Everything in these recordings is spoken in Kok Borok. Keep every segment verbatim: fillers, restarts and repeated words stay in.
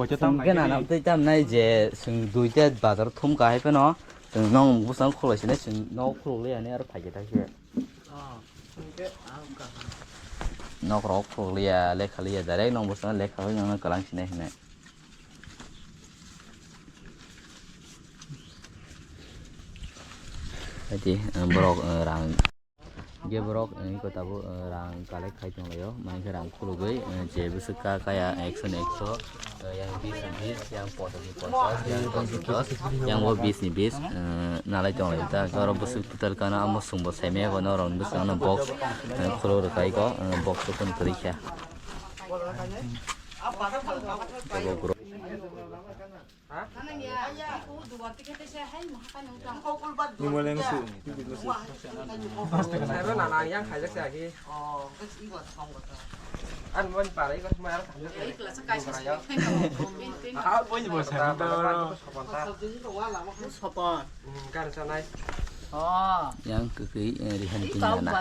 poito tam Chwng khe nai nana tei tam nai je chwng duita bazar thum ka hai phano chwng nong bwsang khulai sinai chwng nok khuluk liya hinwi aro phaikhe thai khe. Nok rok khuluk liya lekha liya direct nong bwsang lekha hui nang kwlang sinai hinai. Haiti, eh, borok, eh, rang, je borok, eh, iko tabuk, eh, rang collect khai tonglaio, mani khe rang khulugwi, eh, je bwswk ka kaya ekso ni ekso, eh, yang bis ni bis, yang pochas ni pochas, yang dos ni dos, yang bo bis ni bis, eh, nalai tonglaio ta, oro bwswk total kana amo sungbo saimaya bo norok ni bwskango box, eh, khuluk rwkha iko, eh, box o phano kwrwi kha. Yang kwkwi, eh, rihan tingna na.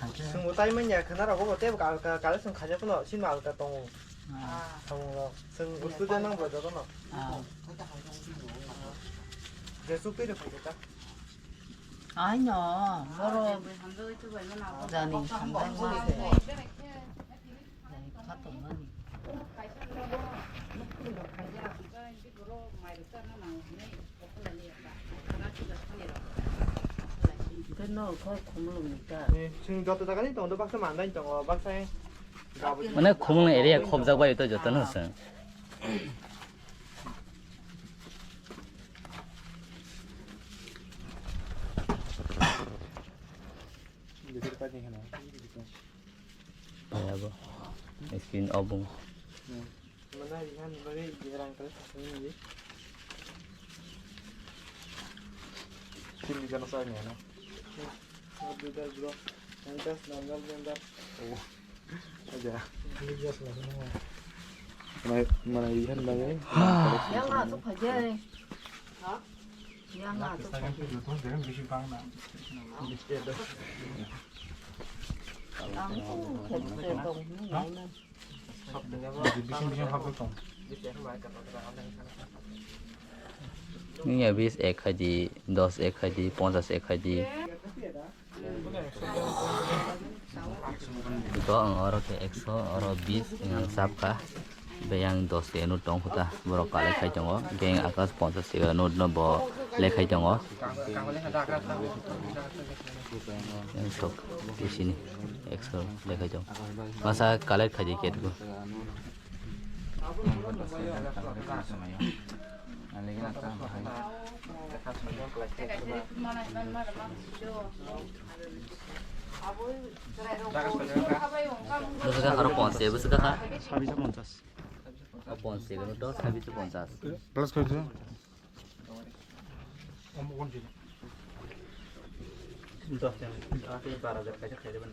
Chwng bo tai manya khwna rogo bo tei ka, ka, collection khaijak phano sini alta tongo. Samung rok. Chwng student nang bo joto no. Je chukti rok khaijak ta. Aino, boro jani hambai ma se. Jani khatung mani. Tei no khor khumulung ni ta. Chwng joto jaga ni tongo, baksa mandai tongo, baksa. Mane khumulung area khobjak bai to joto no se. Abo. Skin obung. Mana ihan bagi jarang kali sasini ni. Skin di sana saya ni, ano? Bro. Yang tas nanggal yang tas. Oh. Aja. Ini jelas lah semua. Mana, mana ihan bagi. Yang masuk aja. Hah? Yang masuk. Yang itu. Hah? Bising bising habuk tong. Nini ya bis ek khaidi, dos ek khaidi, ponchas ek khaidi. Iko ang oro ke ekso, oro bis ang sap kha. Beyang dos ke note tong khuta, borok collect khai tongo. Geng akas ponchas ke note no bo lekhai tongo. Yang sok, bisini ekso lekhai tongo. Masa collect khai di ket go. Bwswk kha aro ponchas, bwswk kha? Sabisa ponchas. O ponchas, egono to sabisa ponchas. Plus koi to? Om, om jini. Dos yang, ah, ini bara jar kaisa khaide ban.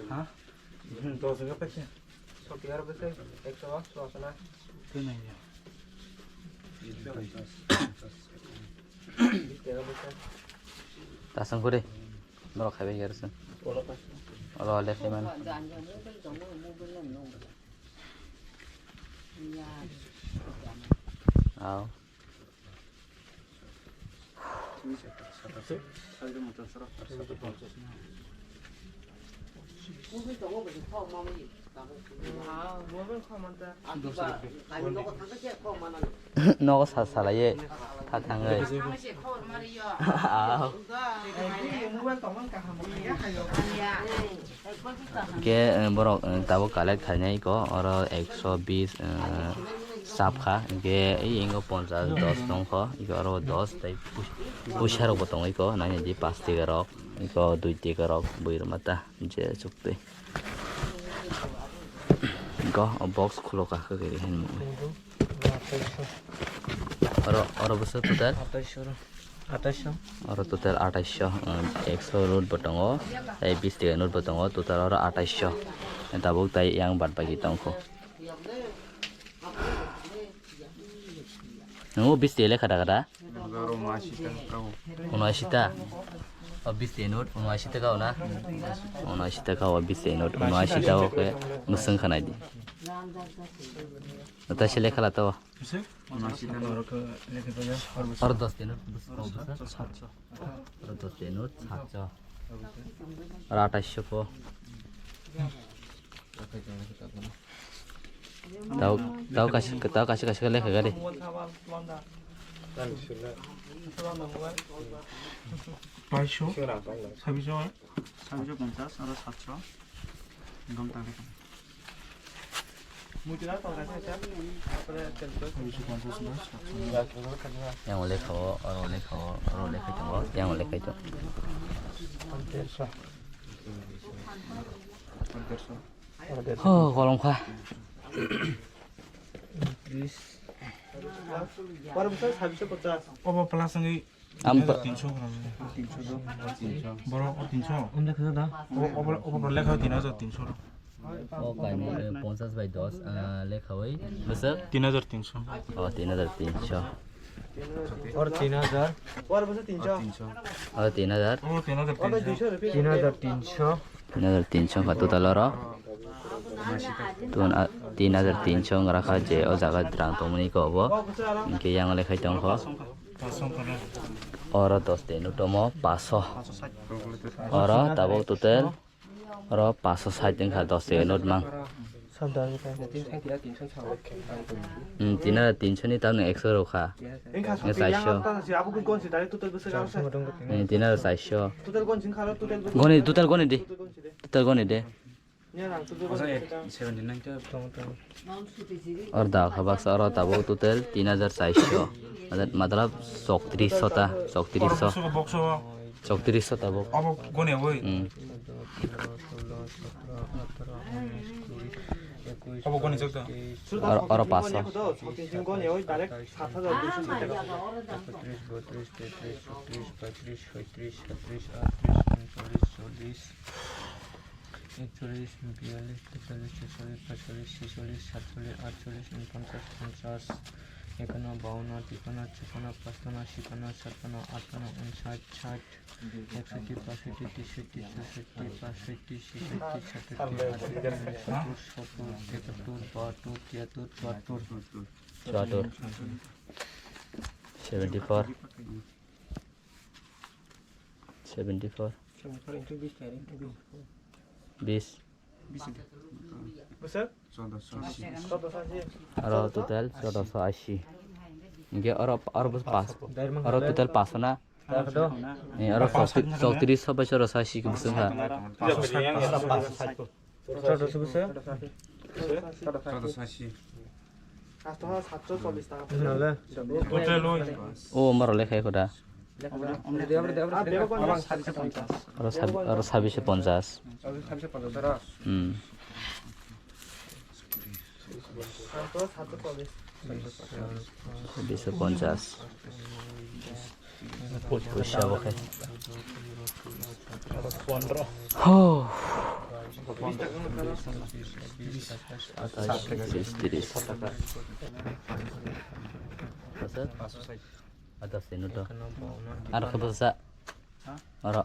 Ha? Hmm, dos yang apa sih? Soti aro bese, ekso, so asana. Itu nanya. Bis tega bese. Tasang kore. Norok khaibai khe rwsong. Oro le khaiman. Aw. Nogo sa salaiye tha thangwi. Aw. Hwnkhe, eh, borok, eh, tabuk collect khainai kho, oro ekso bis, eh, sap kha, hwnkhe ei ingo ponchas, dos tong kho, eko oro dos tei pui-, puisa rok bo tongwi kho, nainai di pash tega rok, eko dui tega rok, bui rwma ta je chuk twi. Eko o box khulo kha khe ri hinwi. Oro, oro bwswk total? Ataisho. Ataisho. Oro total ataisho, um, ekso note bo tongo, tei bis tega note bo tongo, total oro ataisho. Tabuk tei yang bad baki tongkho. Nungo bis tega lekha da kada? Uno ashi ta. O bis tega note, uno ashi ta kao na? Uno ashi ta kao, bis tega note, uno ashi ta o khe mwswng khanai di. Ataisho lekha la to. Oro dos tega note, oro dos tega note, satso. Oro ataisho ko. Tao, tao kaisa, tao kaisa, kaisa lekha gari. Baisho, sabisho, sabisho ponchas, aro satso. Yang oleh kau, aro oleh kau, aro oleh kau, yang oleh kau. Ho, kolom kha. Obo plus wngwi. Am pa- Tinsho gram. Borok o tinsho. O, obo, obo lekha tin hajar tinsho. O kainwi, eh, ponchas bai dos, ah, lekhawi bwswk? Tin hajar tinsho. O, tin hajar tinsho. Or tin hajar. Or tin hajar. Tin hajar tinsho. Tin hajar tinsho kha total oro. Tun a, tin hajar tinsho wngkha je o jaga rang tongmani khe obo. Hinkhe yang le khai tongkho. Oro dos din utomo paso. Oro tabuk total. Oro paso sait wngkha dos din not mang. Hmm, tin hajar tinsho ni tamni ekso rw kha. Nge chaisho. Hmm, tin hajar chaisho. Goni, total goni di. Total goni de. Or da kha baksa oro tabuk total tin hajar chaisho. Matlab chowtrisho ta, chowtrisho. Chowtrisho tabuk. Abo goni oi. Hmm. Abo goni chok ta. Oro, oro paso. Ekcholish, biyalish, techollish, chorlish, pachchollish, chechollish, satchollish, atchollish, unponchas, ponchas, ekanno, bawanno, tipanno, chuppanno, pachpanno, chhippanno, satpanno, atpanno, unsat, sat, eksotti, pasotti, tesotti, chousotti, pasotti, chesotti, sattotti, attotti, unasottur, sottur, ekattor, bahattor, tiyattor, chwattor. Chwattor. Seventy four. Seventy four. Bis. Aro total chwdosho ashi. Hinkhe aro, aro bwswk pas. Aro total paso na? Eh, aro chowtri-, chowtris so bai chwdosho ashi khe bwswk wngkha. Chwdosho bwswk? O, omorok lekha ekho da. Aro sab-, aro sabishe ponchas. Hmm. Sabishe ponchas. Puisa bo khe. Ho. Atais, tris, tris. Atas, tino to. Aro khe bwsa. Oro.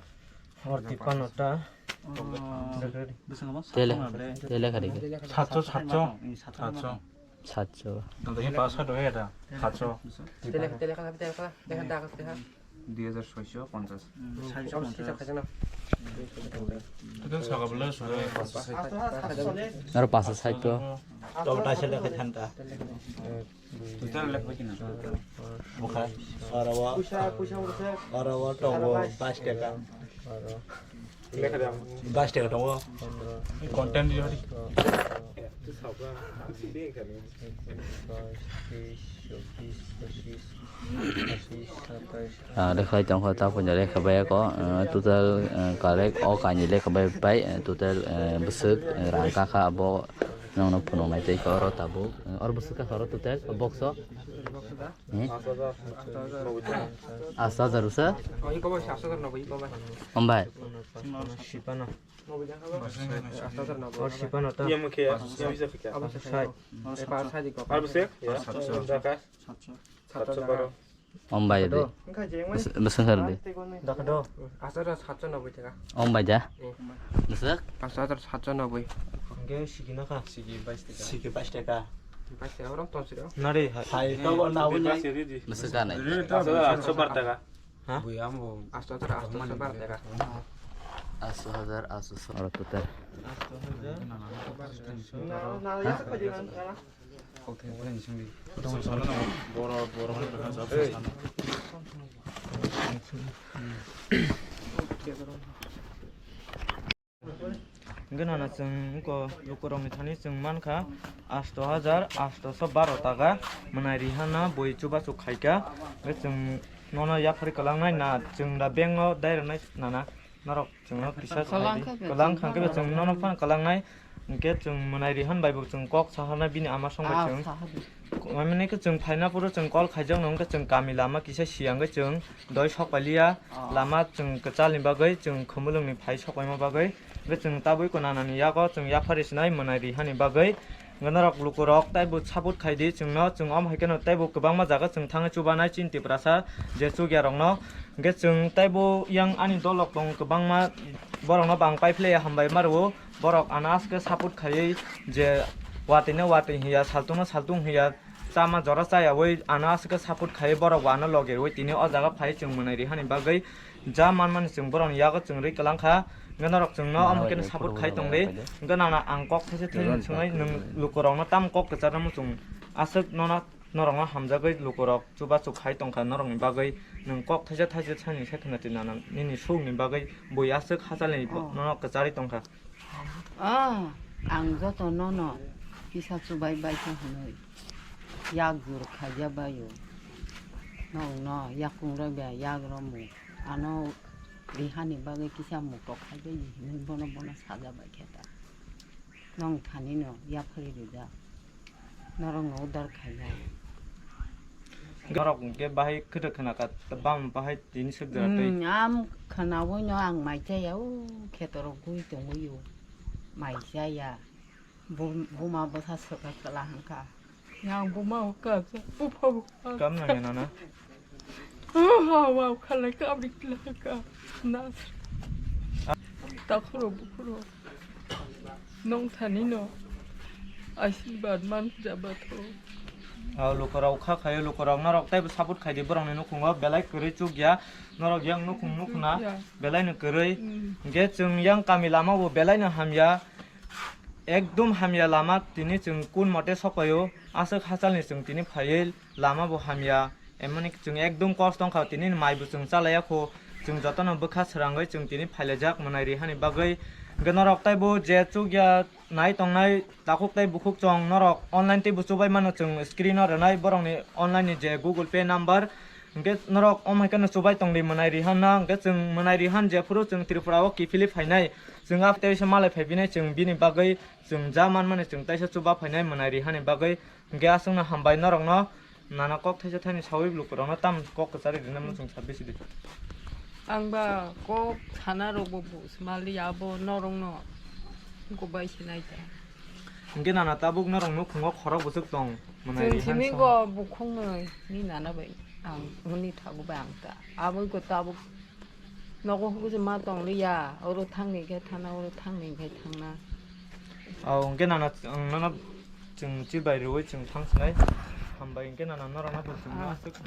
Hor tipanno ta. Tele, tele khari. Satso, satso. Satso. Satso. Tei pas kha dohe da. Satso. Tele, tele kha, tele kha, tele kha, tele kha. Dui hajar soiso ponchas. Total saka bole sore. Aro paso sait to. Total lekha kina. Bukha. Oro o. Oro o tongo bais taka. Bais taka tongo. Content di hari. Ah, lekha tongkha ta punya lekha bai ko, ah, total, ah, collect o kainwi lekha bai bai, ah, total, ah, bwswk, ah, rang kakha abo nongno phunuknai tei khe oro tabuk, ah, oro bwswk kakha oro total box o. Hmm? Asto hajar usa? Hambai. Hambai de. Bwswk kha de. Hambai da. Bwswk? Sigi bais taka. Nari hai. Hai, to bo na bo ni. Bwswk ka nai. Atso bar taka. Ha? Bui ambo. Atso hajar atso bar taka. Atso hajar atso. Oro total. Boro, boro. Hingke nana chwng wngkha lukurokni thani chwng mankha asto hajar asto so baro taka mwnai rihana bui chubachu khaikha. Hingke chwng nono yapharwi kwlangnai na chwng da bank o dairanai nana norok chwngno kisa kwlang kha chwng nono phano kwlangnai. Hingke chwng mwnai rihan bai bo chwng kok saharnai bini ama song bai chwng. Mane khe chwng phaina phuru chwng call khaijak nung khe chwng kami lama kisa siyang khe chwng doi sok pailiya. Lama chwng kwchalni bagwi chwng khumulwngni phai sok paima bagwi. Hwnkhe chwng tabuk eko nanani yago chwng yaphari sinai mwnai ri hani bagwi. Hwnkhe norok lukurok taibo support khaidi chwngno, chwng omo hai kheno taibo kwbangma jaga chwng thangwi chubanai chini Tiprasa je chukyarokno. Hwnkhe chwng taibo yang ani dolrok tongo kwbangma, borokno bo ang paiphlaiya hambai ma rwo. Borok ano aswk support khaiwi je watwino watwi hiya, saltungno saltung hiya, chama jora chayawi ano aswk support khaiwi borok bo ano logewi tini o jaga phai chwng mwnai ri hani bagwi. Ja manmani chwng borokni yago chwng rwi kwlang kha. Hwnkhe norok chwngno omo khe support khai tongdi. Hwnkhe nana ang kok thaisa thaini swngwi nwng lukurokno tam kok kwcharno muchung aswk nono norokno hamjagwi lukurok chubachu khai tongkha norokni bagwi. Nwng kok thaisa thaisa thani se khwna twi nana nini sukni bagwi bui aswk hachalni nono kwcharwi tongkha. Oh, ang joto nono kisa chubai bai khe hwnwi yak jur khaija baio. Nokno yakung rwbya yak romwi ano rihani bagwi kisa mutok khaibai hinwi bono bono saja bai khe ta. Nong thanino yaphari rijak. Norokno udar khainai. Norok hwnkhe bahai kwrwk khna kha, bam bahai tini swk jora twi. Hmm, am khnaui no ang mai chaya, o khetorok gui tongwi o. Mai chaya. Bum-, buma bwsa swkha kwla hwnkha. Yang buma o kabja, bupha bupha. Kam nang ya nana? Oh, ha, wow, khalai ka abri kila ka. Nas. Takhuro bukhuro. Nong thani no. Asirwad man jaba tho. Ah, lukurok kha khayo, lukurok norok taibo support khaidi borokni nukhungo belai kwrwi chukya. Norok yang nukhung nukhna belai no kwrwi. Hmm. Hwnkhe chwng yang kami lama bo belai no hamya. Ekdom hamya lama tini chwng kun mote sokpaio, aswk hachalni chwng tini phaiwi lama bo hamya, emoni chwng ekdom kosto wngkha, tini mai bo chwng chalaiya kho, chwng jotono bwkha swrangwi chwng tini phailaijak mwnai rihani bagwi. Hwnkhe norok taibo je chukya nai tongnai takhuk tei bukhuk chwng norok online tei bo chubai mano chwng screen o rwnai borokni online ni je Google Pay number. Hwnkhe norok omo hai kheno chubai tongdi mwnai rihan na, hwnkhe chwng mwnai rihan jephuru chwng Tripura o kiphilwi phainai, chwng abo teisa malai phaiphinai, chwng bini bagwi chwng ja manmani chwng taisa chuba phainai mwnai rihani bagwi. Hwnkhe aswkno hambai norokno, nana kok thaisa thaini sawi lukurokno tam kok kwcharwi rwna muchung sa bisi di. Ang ba kok sana rokbo buj mali abo norokno gobai sinai ta. Hwnkhe nana tabuk norok nukhungo khorok bwswk tong mwnai chwng rihan simi sa. Go bukhuknwi ni nana bai ang hwnwi thago bai ang ta. Abo go tabuk nogo hukse ma tong liya, oro thangni khe thana, oro thangni khe thangna. Au, hwnkhe nana ang nono chwng chibai rwui chwng thang sinai. Hambai hwnkhe nana norokno bo chwngno aswk.